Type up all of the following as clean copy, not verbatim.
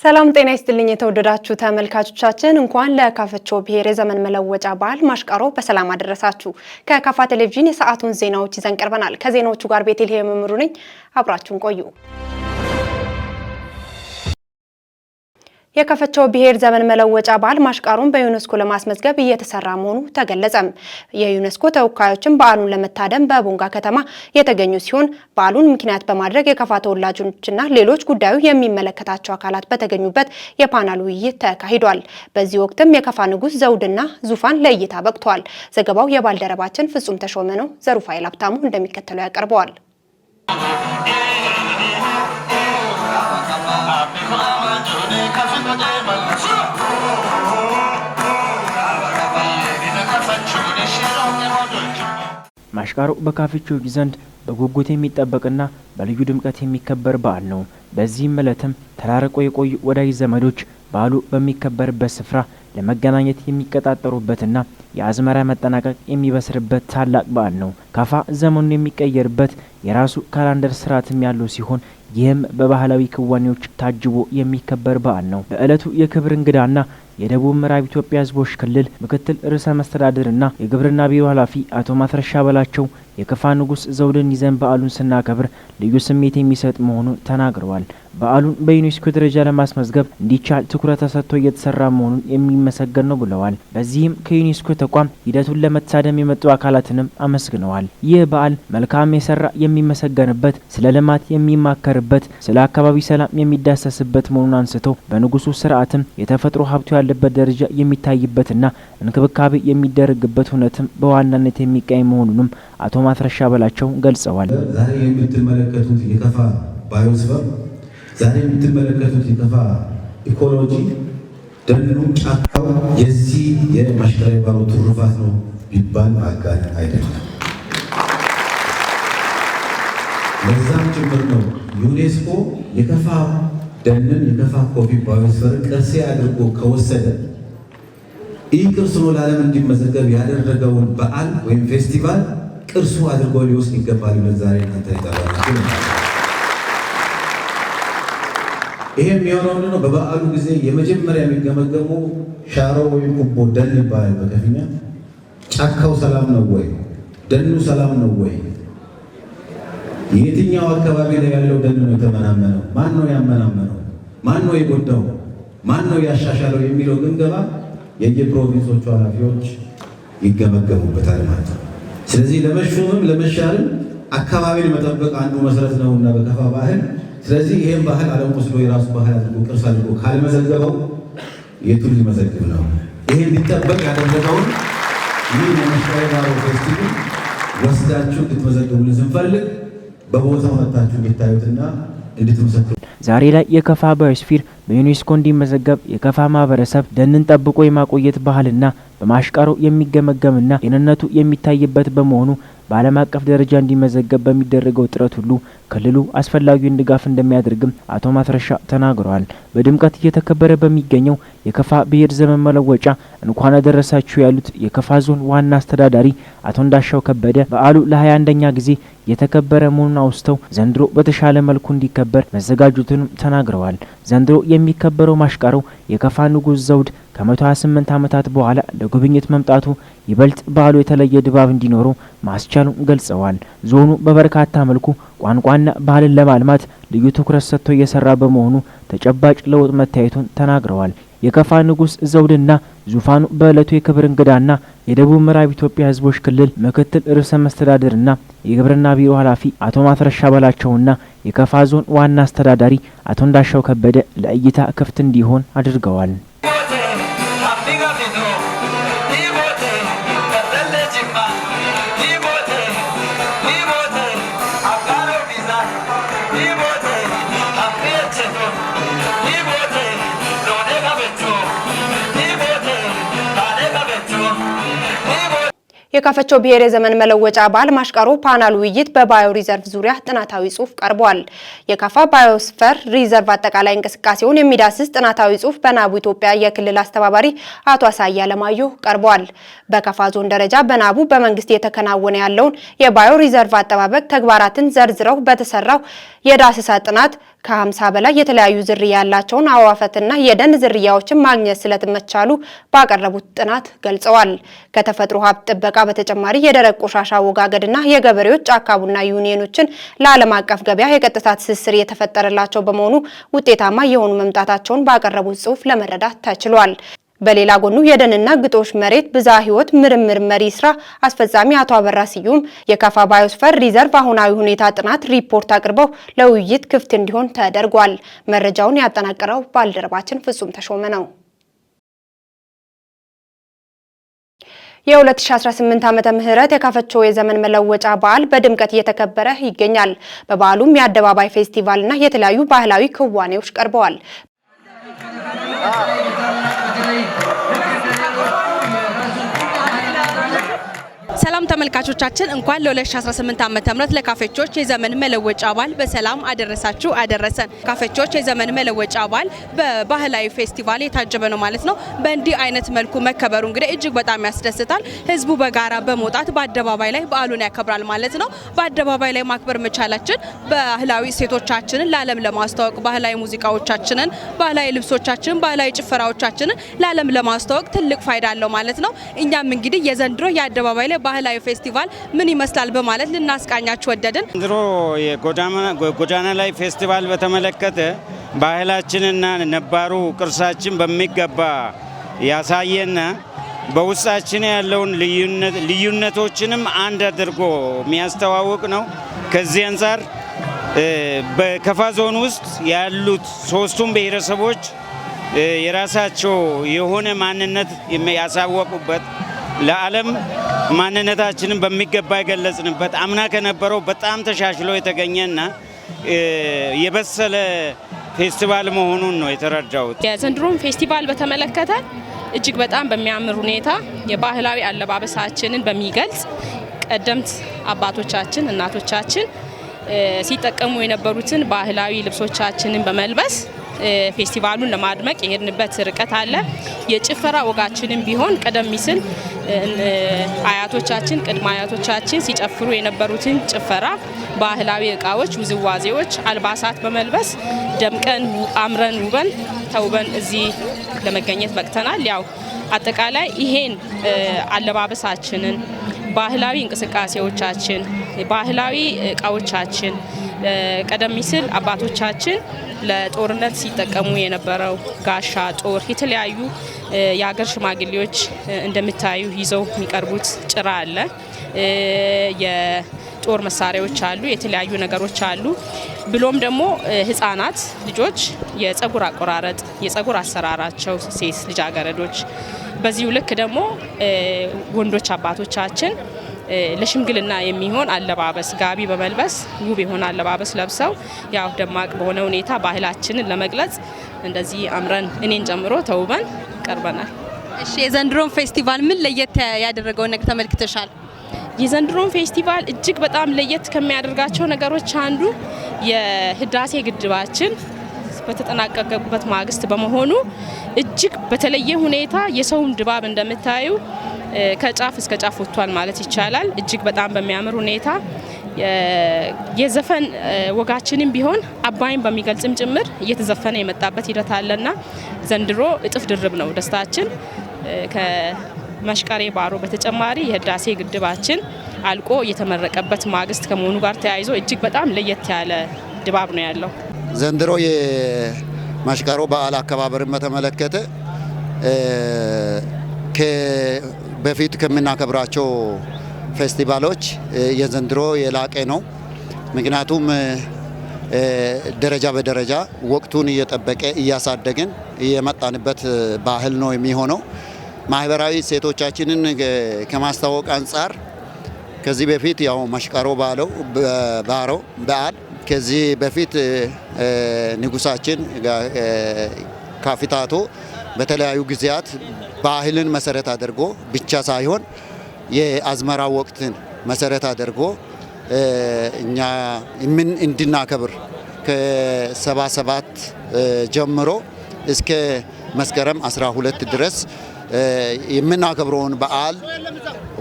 ሰላም ጤና ይስጥልኝ የተወደዳችሁ ተመልካቾቻችን፣ እንኳን ለካፈቾ ብሔር የዘመን መለወጫ በዓል ማሽቃሮ በሰላም አደረሳችሁ። ከካፋ ቴሌቪዥን የሰዓቱን ዜናዎች ይዘን ቀርበናል። ከዜናዎቹ ጋር ቤተልሔም መምሩ ነኝ። አብራችሁን ቆዩ። የከፈቾ ብሔር ዘመን መለወጫ በዓል ማሽቃሩን በዩኔስኮ ለማስመዝገብ እየተሰራ መሆኑ ተገለጸም። የዩኔስኮ ተወካዮችን በዓሉን ለመታደም በቦንጋ ከተማ የተገኙ ሲሆን በዓሉን ምክንያት በማድረግ የከፋ ተወላጆችና ሌሎች ጉዳዩ የሚመለከታቸው አካላት በተገኙበት የፓናል ውይይት ተካሂዷል። በዚህ ወቅትም የከፋ ንጉሥ ዘውድና ዙፋን ለእይታ በቅቷል። ዘገባው የባልደረባችን ፍጹም ተሾመ ነው። ዘሩፋኤል ሀብታሙ እንደሚከተለው ያቀርበዋል። ማሽቃሮ በካፍቾዎች ዘንድ በጉጉት የሚጠበቅና በልዩ ድምቀት የሚከበር በዓል ነው። በዚህም ዕለትም ተራርቆ የቆዩ ወዳጅ ዘመዶች በዓሉ በሚከበርበት ስፍራ ለመገናኘት የሚቀጣጠሩበትና የአዝመራ መጠናቀቅ የሚበስርበት ታላቅ በዓል ነው። ካፋ ዘመኑን የሚቀየርበት የራሱ ካላንደር ስርዓትም ያለው ሲሆን ይህም በባህላዊ ክዋኔዎች ታጅቦ የሚከበር በዓል ነው። በዕለቱ የክብር እንግዳና የደቡብ ምዕራብ ኢትዮጵያ ሕዝቦች ክልል ምክትል ርዕሰ መስተዳድርና የግብርና ቢሮ ኃላፊ አቶ ማስረሻ በላቸው የከፋ ንጉሥ ዘውድን ይዘን በዓሉን ስናከብር ልዩ ስሜት የሚሰጥ መሆኑን ተናግረዋል። በዓሉን በዩኔስኮ ደረጃ ለማስመዝገብ እንዲቻል ትኩረት ተሰጥቶ እየተሰራ መሆኑን የሚመሰገን ነው ብለዋል። በዚህም ከዩኔስኮ ተቋም ሂደቱን ለመታደም የመጡ አካላትንም አመስግነዋል። ይህ በዓል መልካም የሰራ የሚመሰገንበት፣ ስለ ልማት የሚማከርበት፣ ስለ አካባቢ ሰላም የሚዳሰስበት መሆኑን አንስተው በንጉሱ ስርዓትም የተፈጥሮ ሀብቱ ያለበት ደረጃ የሚታይበትና እንክብካቤ የሚደረግበት ሁነትም በዋናነት የሚቃኝ መሆኑንም አቶ ማስረሻ በላቸው ገልጸዋል። ዛሬ የምትመለከቱት የከፋ biosphere፣ ዛሬ የምትመለከቱት የከፋ ecology፣ ደኑ፣ ጫካው የዚህ የማሽቃሮ ባሮ ትሩፋት ነው ቢባል ማጋነን አይደለም። ለዛም ጭምር ነው ዩኔስኮ የከፋ ደንን የከፋ coffee biosphere ን ቅርሴ አድርጎ ከወሰደ ይህ ቅርስ ነው ለዓለም እንዲመዘገብ ያደረገውን በዓል ወይም ፌስቲቫል ቅርሱ አድርጎ ሊወስድ ይገባል። ዛሬ እናንተ ይጠራናችሁ። ይሄ የሚሆነው ምንድን ነው? በበዓሉ ጊዜ የመጀመሪያ የሚገመገሙ ሻሮ ወይም ኩቦ ደን ይባላል በከፊኛ። ጫካው ሰላም ነው ወይ? ደኑ ሰላም ነው ወይ? የትኛው አካባቢ ላይ ያለው ደን ነው የተመናመነው? ማን ነው ያመናመነው? ማን ነው የጎዳው? ማን ነው ያሻሻለው? የሚለው ግምገማ የየፕሮቪንሶቹ ኃላፊዎች ይገመገሙበታል ማለት ነው። ስለዚህ ለመሾምም ለመሻርም አካባቢን መጠበቅ አንዱ መሰረት ነውና በከፋ ባህል። ስለዚህ ይሄን ባህል ዓለም ወስዶ የራሱ ባህል አድርጎ ቅርስ አድርጎ ካልመዘገበው የቱን ሊመዘግብ ነው? ይሄ እንዲጠበቅ ያደረገውን ይህ የማሽቃሮ ባሮ ፌስቲቫል ወስዳችሁ እንድትመዘግቡልን ስንፈልግ በቦታው መታችሁ እንድታዩትና እንድትመሰክሩ። ዛሬ ላይ የከፋ biosphere በዩኔስኮ እንዲመዘገብ የከፋ ማህበረሰብ ደንን ጠብቆ የማቆየት ባህልና በማሽቃሮ የሚገመገምና ጤንነቱ የሚታይበት በመሆኑ በዓለም አቀፍ ደረጃ እንዲመዘገብ በሚደረገው ጥረት ሁሉ ክልሉ አስፈላጊውን ድጋፍ እንደሚያደርግም አቶ ማስረሻ ተናግረዋል። በድምቀት እየተከበረ በሚገኘው የከፋ ብሔር ዘመን መለወጫ እንኳን አደረሳችሁ ያሉት የከፋ ዞን ዋና አስተዳዳሪ አቶ እንዳሻው ከበደ በዓሉ ለ21ኛ ጊዜ የተከበረ መሆኑን አውስተው ዘንድሮ በተሻለ መልኩ እንዲከበር መዘጋጀቱንም ተናግረዋል። ዘንድሮ የሚከበረው ማሽቃሮ የከፋ ንጉሥ ዘውድ ከ128 ዓመታት በኋላ ለጉብኝት መምጣቱ ይበልጥ በዓሉ የተለየ ድባብ እንዲኖረው ማስቻሉን ገልጸዋል። ዞኑ በበርካታ መልኩ ቋንቋና ባህልን ለማልማት ልዩ ትኩረት ሰጥቶ እየሰራ በመሆኑ ተጨባጭ ለውጥ መታየቱን ተናግረዋል። የከፋ ንጉሥ ዘውድና ዙፋኑ በዕለቱ የክብር እንግዳና የደቡብ ምዕራብ ኢትዮጵያ ሕዝቦች ክልል ምክትል ርዕሰ መስተዳድርና የግብርና ቢሮ ኃላፊ አቶ ማስረሻ በላቸውና የከፋ ዞን ዋና አስተዳዳሪ አቶ እንዳሻው ከበደ ለእይታ ክፍት እንዲሆን አድርገዋል። የካፈቾ ብሔር የዘመን መለወጫ በዓል ማሽቃሮ ፓናል ውይይት በ bio reserve ዙሪያ ጥናታዊ ጽሑፍ ቀርቧል። የካፋ biosphere reserve አጠቃላይ እንቅስቃሴውን የሚዳስስ ጥናታዊ ጽሑፍ በናቡ ኢትዮጵያ የክልል አስተባባሪ አቶ አሳያ አለማየሁ ቀርቧል። በካፋ ዞን ደረጃ በናቡ በመንግስት እየተከናወነ ያለውን የ bio reserve አጠባበቅ ተግባራትን ዘርዝረው በተሰራው የዳሰሳ ጥናት ከ50 በላይ የተለያዩ ዝርያ ያላቸውን አዕዋፋትና የደን ዝርያዎችን ማግኘት ስለመቻሉ ባቀረቡት ጥናት ገልጸዋል። ከተፈጥሮ ሀብት ጥበቃ በተጨማሪ የደረቅ ቆሻሻ አወጋገድና የገበሬዎች ጫካ ቡና ዩኒየኖችን ለዓለም አቀፍ ገበያ የቀጥታ ትስስር የተፈጠረላቸው በመሆኑ ውጤታማ የሆኑ መምጣታቸውን ባቀረቡት ጽሑፍ ለመረዳት ተችሏል። በሌላ ጎኑ የደንና ግጦሽ መሬት ብዝሃ ሕይወት ምርምር መሪ ስራ አስፈጻሚ አቶ አበራ ስዩም የካፋ biosphere reserve አሁናዊ ሁኔታ ጥናት ሪፖርት አቅርበው ለውይይት ክፍት እንዲሆን ተደርጓል። መረጃውን ያጠናቀረው ባልደረባችን ፍጹም ተሾመ ነው። የ2018 ዓመተ ምህረት የካፈቾ የዘመን መለወጫ በዓል በድምቀት እየተከበረ ይገኛል። በበዓሉም የአደባባይ ፌስቲቫልና የተለያዩ ባህላዊ ክዋኔዎች ቀርበዋል። ሰላም ተመልካቾቻችን፣ እንኳን ለ2018 ዓመተ ምህረት ለካፌቾች የዘመን መለወጫ በዓል በሰላም አደረሳችሁ አደረሰን። ካፌቾች የዘመን መለወጫ በዓል በባህላዊ ፌስቲቫል የታጀበ ነው ማለት ነው። በእንዲህ አይነት መልኩ መከበሩ እንግዲህ እጅግ በጣም ያስደስታል። ህዝቡ በጋራ በመውጣት በአደባባይ ላይ በዓሉን ያከብራል ማለት ነው። በአደባባይ ላይ ማክበር መቻላችን ባህላዊ እሴቶቻችንን ለዓለም ለማስተዋወቅ፣ ባህላዊ ሙዚቃዎቻችንን፣ ባህላዊ ልብሶቻችንን፣ ባህላዊ ጭፈራዎቻችንን ለዓለም ለማስተዋወቅ ትልቅ ፋይዳ አለው ማለት ነው። እኛም እንግዲህ የዘንድሮ የአደባባይ ላይ ባህላዊ ፌስቲቫል ምን ይመስላል በማለት ልናስቃኛችሁ ወደድን። ዘንድሮ የጎዳና ላይ ፌስቲቫል በተመለከተ ባህላችንና ነባሩ ቅርሳችን በሚገባ ያሳየና በውስጣችን ያለውን ልዩነቶችንም አንድ አድርጎ የሚያስተዋውቅ ነው። ከዚህ አንጻር በከፋ ዞን ውስጥ ያሉት ሶስቱም ብሔረሰቦች የራሳቸው የሆነ ማንነት ያሳወቁበት፣ ለዓለም ማንነታችንን በሚገባ የገለጽንበት፣ አምና ከነበረው በጣም ተሻሽሎ የተገኘና የበሰለ ፌስቲቫል መሆኑን ነው የተረዳሁት። የዘንድሮን ፌስቲቫል በተመለከተ እጅግ በጣም በሚያምር ሁኔታ የባህላዊ አለባበሳችንን በሚገልጽ ቀደምት አባቶቻችን እናቶቻችን ሲጠቀሙ የነበሩትን ባህላዊ ልብሶቻችንን በመልበስ ፌስቲቫሉን ለማድመቅ የሄድንበት ርቀት አለ። የጭፈራ ወጋችንም ቢሆን ቀደም ሲል አያቶቻችን ቅድመ አያቶቻችን ሲጨፍሩ የነበሩትን ጭፈራ፣ ባህላዊ እቃዎች፣ ውዝዋዜዎች፣ አልባሳት በመልበስ ደምቀን አምረን ውበን ተውበን እዚህ ለመገኘት በቅተናል። ያው አጠቃላይ ይሄን አለባበሳችንን፣ ባህላዊ እንቅስቃሴዎቻችን፣ ባህላዊ እቃዎቻችን፣ ቀደም ሲል አባቶቻችን ለጦርነት ሲጠቀሙ የነበረው ጋሻ፣ ጦር፣ የተለያዩ የሀገር ሽማግሌዎች እንደምታዩ ይዘው የሚቀርቡት ጭራ አለ። የጦር መሳሪያዎች አሉ፣ የተለያዩ ነገሮች አሉ። ብሎም ደግሞ ህጻናት ልጆች የጸጉር አቆራረጥ፣ የጸጉር አሰራራቸው ሴት ልጃገረዶች፣ በዚሁ ልክ ደግሞ ወንዶች አባቶቻችን ለሽምግልና የሚሆን አለባበስ ጋቢ በመልበስ ውብ የሆነ አለባበስ ለብሰው ያው ደማቅ በሆነ ሁኔታ ባህላችንን ለመግለጽ እንደዚህ አምረን እኔን ጨምሮ ተውበን ቀርበናል። እሺ፣ የዘንድሮን ፌስቲቫል ምን ለየት ያደረገውን ነገር ተመልክተሻል? የዘንድሮን ፌስቲቫል እጅግ በጣም ለየት ከሚያደርጋቸው ነገሮች አንዱ የህዳሴ ግድባችን በተጠናቀቀበት ማግስት በመሆኑ እጅግ በተለየ ሁኔታ የሰውን ድባብ እንደምታዩ ከጫፍ እስከ ጫፍ ወጥቷል ማለት ይቻላል። እጅግ በጣም በሚያምር ሁኔታ የዘፈን ወጋችንም ቢሆን አባይን በሚገልጽም ጭምር እየተዘፈነ የመጣበት ሂደት አለና ዘንድሮ እጥፍ ድርብ ነው ደስታችን። ከመሽቀሬ ባሮ በተጨማሪ የህዳሴ ግድባችን አልቆ የተመረቀበት ማግስት ከመሆኑ ጋር ተያይዞ እጅግ በጣም ለየት ያለ ድባብ ነው ያለው። ዘንድሮ የማሽቃሮ በዓል አከባበርን በተመለከተ በፊት ከምናከብራቸው ፌስቲቫሎች የዘንድሮ የላቀ ነው። ምክንያቱም ደረጃ በደረጃ ወቅቱን እየጠበቀ እያሳደግን እየመጣንበት ባህል ነው የሚሆነው። ማህበራዊ እሴቶቻችንን ከማስታወቅ አንጻር ከዚህ በፊት ያው ማሽቃሮ ባሮ በዓል ከዚህ በፊት ንጉሳችን ካፊታቶ በተለያዩ ጊዜያት ባህልን መሰረት አድርጎ ብቻ ሳይሆን የአዝመራ ወቅትን መሰረት አድርጎ እኛ ምን እንድናከብር ከ77 ጀምሮ እስከ መስከረም 12 ድረስ የምናከብረውን በዓል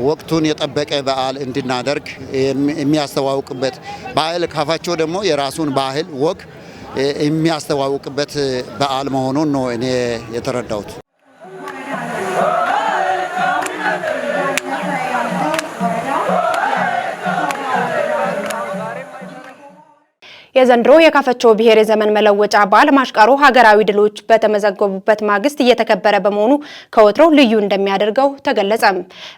ወቅቱን የጠበቀ በዓል እንድናደርግ የሚያስተዋውቅበት ባህል፣ ካፋቾ ደግሞ የራሱን ባህል ወግ የሚያስተዋውቅበት በዓል መሆኑን ነው እኔ የተረዳሁት። የዘንድሮ የካፈቾ ብሔር የዘመን መለወጫ በዓል ማሽቃሮ ሀገራዊ ድሎች በተመዘገቡበት ማግስት እየተከበረ በመሆኑ ከወትሮው ልዩ እንደሚያደርገው ተገለጸ።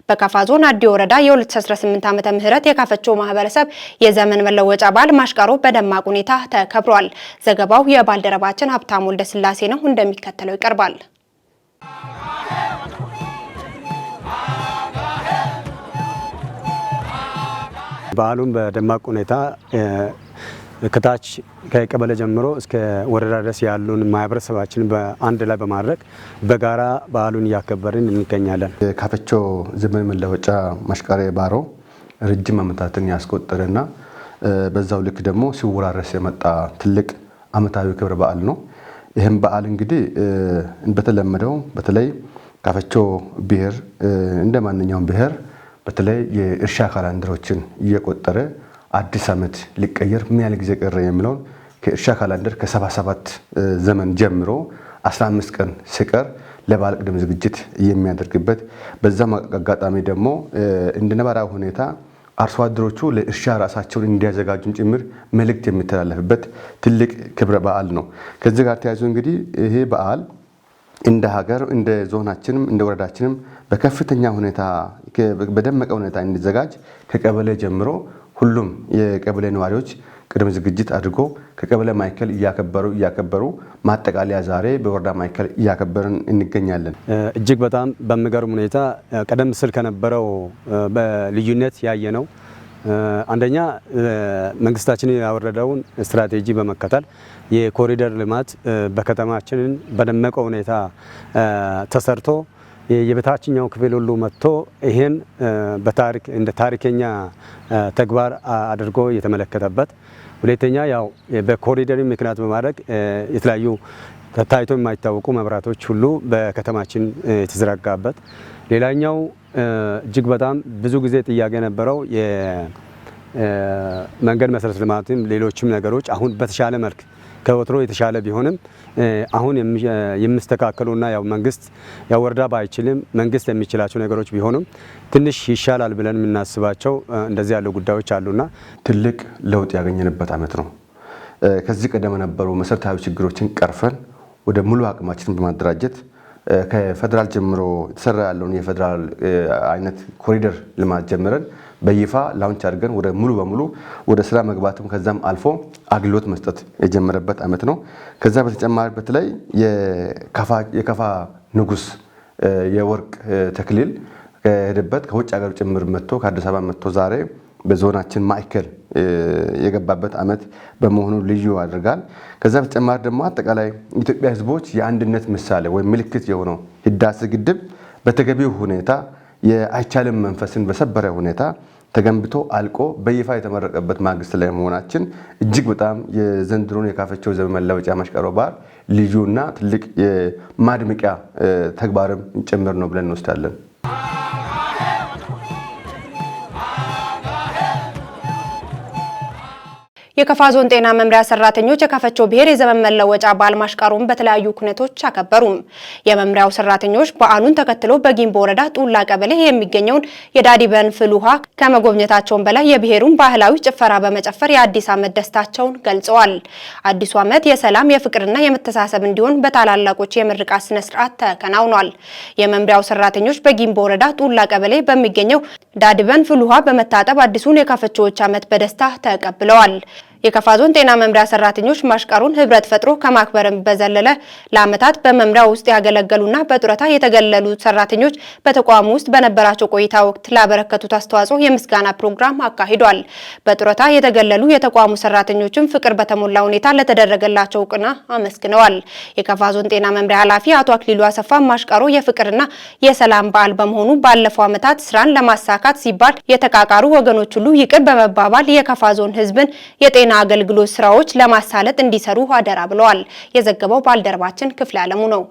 በካፋ ዞን አዲ ወረዳ የ2018 ዓመተ ምህረት የካፈቾ ማህበረሰብ የዘመን መለወጫ በዓል ማሽቃሮ በደማቅ ሁኔታ ተከብሯል። ዘገባው የባልደረባችን ሀብታሙ ወልደስላሴ ነው፣ እንደሚከተለው ይቀርባል። በዓሉን በደማቅ ሁኔታ ከታች ከቀበሌ ጀምሮ እስከ ወረዳ ድረስ ያሉን ማህበረሰባችንን በአንድ ላይ በማድረግ በጋራ በዓሉን እያከበርን እንገኛለን። የካፈቾ ዘመን መለወጫ ማሽቃሬ ባሮ ረጅም ዓመታትን ያስቆጠረና በዛው ልክ ደግሞ ሲወራረስ የመጣ ትልቅ ዓመታዊ ክብረ በዓል ነው። ይህም በዓል እንግዲህ በተለመደው በተለይ ካፈቾ ብሔር እንደ ማንኛውም ብሔር በተለይ የእርሻ calendar ኦችን እየቆጠረ አዲስ ዓመት ሊቀየር ምን ያህል ጊዜ ቀረ የሚለውን ከእርሻ calendar ከ77 ዘመን ጀምሮ 15 ቀን ሲቀር ለበዓል ቅድመ ዝግጅት የሚያደርግበት፣ በዛም አጋጣሚ ደግሞ እንደ ነባራዊ ሁኔታ አርሶ አደሮቹ ለእርሻ ራሳቸውን እንዲያዘጋጁም ጭምር መልእክት የሚተላለፍበት ትልቅ ክብረ በዓል ነው። ከዚህ ጋር ተያይዞ እንግዲህ ይሄ በዓል እንደ ሀገር፣ እንደ ዞናችንም፣ እንደ ወረዳችንም በከፍተኛ ሁኔታ በደመቀ ሁኔታ እንዲዘጋጅ ከቀበሌ ጀምሮ ሁሉም የቀበሌ ነዋሪዎች ቅድመ ዝግጅት አድርጎ ከቀበሌ ማዕከል እያከበሩ እያከበሩ ማጠቃለያ ዛሬ በወረዳ ማዕከል እያከበርን እንገኛለን። እጅግ በጣም በሚገርም ሁኔታ ቀደም ሲል ከነበረው በልዩነት ያየ ነው። አንደኛ መንግስታችን ያወረደውን ስትራቴጂ በመከተል የኮሪደር ልማት በከተማችንን በደመቀ ሁኔታ ተሰርቶ የበታችኛው ክፍል ሁሉ መጥቶ ይሄን በታሪክ እንደ ታሪከኛ ተግባር አድርጎ የተመለከተበት፣ ሁለተኛ ያው በኮሪደር ምክንያት በማድረግ የተለያዩ ታይቶ የማይታወቁ መብራቶች ሁሉ በከተማችን የተዘረጋበት፣ ሌላኛው እጅግ በጣም ብዙ ጊዜ ጥያቄ የነበረው የመንገድ መሰረተ ልማትም ሌሎችም ነገሮች አሁን በተሻለ መልክ ከወትሮ የተሻለ ቢሆንም አሁን የሚስተካከሉና ያው መንግስት ያው ወረዳ ባይችልም መንግስት የሚችላቸው ነገሮች ቢሆኑም ትንሽ ይሻላል ብለን የምናስባቸው እንደዚህ ያሉ ጉዳዮች አሉና ትልቅ ለውጥ ያገኘንበት ዓመት ነው። ከዚህ ቀደም የነበሩ መሰረታዊ ችግሮችን ቀርፈን ወደ ሙሉ አቅማችንን በማደራጀት ከፌደራል ጀምሮ የተሰራ ያለውን የፌደራል አይነት ኮሪደር ልማት ጀምረን በይፋ launch አድርገን ወደ ሙሉ በሙሉ ወደ ስራ መግባትም ከዛም አልፎ አገልግሎት መስጠት የጀመረበት ዓመት ነው። ከዛ በተጨማሪ በተለይ የከፋ ንጉስ የወርቅ ተክሊል ከሄደበት ከውጭ ሀገር ጭምር መጥቶ፣ ከአዲስ አበባ መጥቶ ዛሬ በዞናችን ማዕከል የገባበት ዓመት በመሆኑ ልዩ ያደርጋል። ከዛ በተጨማሪ ደግሞ አጠቃላይ ኢትዮጵያ ሕዝቦች የአንድነት ምሳሌ ወይም ምልክት የሆነው ህዳሴ ግድብ በተገቢው ሁኔታ የአይቻልም መንፈስን በሰበረ ሁኔታ ተገንብቶ አልቆ በይፋ የተመረቀበት ማግስት ላይ መሆናችን እጅግ በጣም የዘንድሮን የካፈቾ ዘመን መለወጫ ማሽቃሮ በዓል ልዩና ትልቅ የማድመቂያ ተግባርም ጭምር ነው ብለን እንወስዳለን። የከፋ ዞን ጤና መምሪያ ሰራተኞች የካፈቾ ብሔር የዘመን መለወጫ በዓል ማሽቃሮን በተለያዩ ኩነቶች አከበሩ። የመምሪያው ሰራተኞች በዓሉን ተከትሎ በጊምቦ ወረዳ ጡላ ቀበሌ የሚገኘውን የዳዲበን ፍል ውሃ ከመጎብኘታቸውን በላይ የብሔሩን ባህላዊ ጭፈራ በመጨፈር የአዲስ ዓመት ደስታቸውን ገልጸዋል። አዲሱ ዓመት የሰላም፣ የፍቅርና የመተሳሰብ እንዲሆን በታላላቆች የምርቃት ስነ ስርዓት ተከናውኗል። የመምሪያው ሰራተኞች በጊምቦ ወረዳ ጡላ ቀበሌ በሚገኘው ዳዲበን ፍል ውሃ በመታጠብ አዲሱን የካፈቾዎች ዓመት በደስታ ተቀብለዋል። የከፋ ዞን ጤና መምሪያ ሰራተኞች ማሽቃሮን ህብረት ፈጥሮ ከማክበርም በዘለለ ለዓመታት በመምሪያው ውስጥ ያገለገሉና በጡረታ የተገለሉ ሰራተኞች በተቋሙ ውስጥ በነበራቸው ቆይታ ወቅት ላበረከቱት አስተዋጽኦ የምስጋና ፕሮግራም አካሂዷል። በጡረታ የተገለሉ የተቋሙ ሰራተኞችም ፍቅር በተሞላ ሁኔታ ለተደረገላቸው እውቅና አመስግነዋል። የከፋ ዞን ጤና መምሪያ ኃላፊ አቶ አክሊሉ አሰፋ ማሽቃሮ የፍቅርና የሰላም በዓል በመሆኑ ባለፈው ዓመታት ስራን ለማሳካት ሲባል የተቃቃሩ ወገኖች ሁሉ ይቅር በመባባል የከፋ ዞን ህዝብን የጤና አገልግሎት ስራዎች ለማሳለጥ እንዲሰሩ አደራ ብለዋል። የዘገበው ባልደረባችን ክፍለ አለሙ ነው።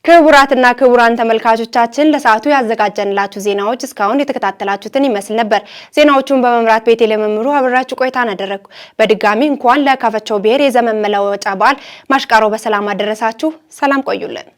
ክቡራትና ክቡራን ተመልካቾቻችን፣ ለሰዓቱ ያዘጋጀንላችሁ ዜናዎች እስካሁን የተከታተላችሁትን ይመስል ነበር። ዜናዎቹን በመምራት ቤቴ ለመምሩ አብሬያችሁ ቆይታን አደረግኩ። በድጋሚ እንኳን ለካፈቸው ብሔር የዘመን መለወጫ በዓል ማሽቃሮ በሰላም አደረሳችሁ። ሰላም ቆዩልን።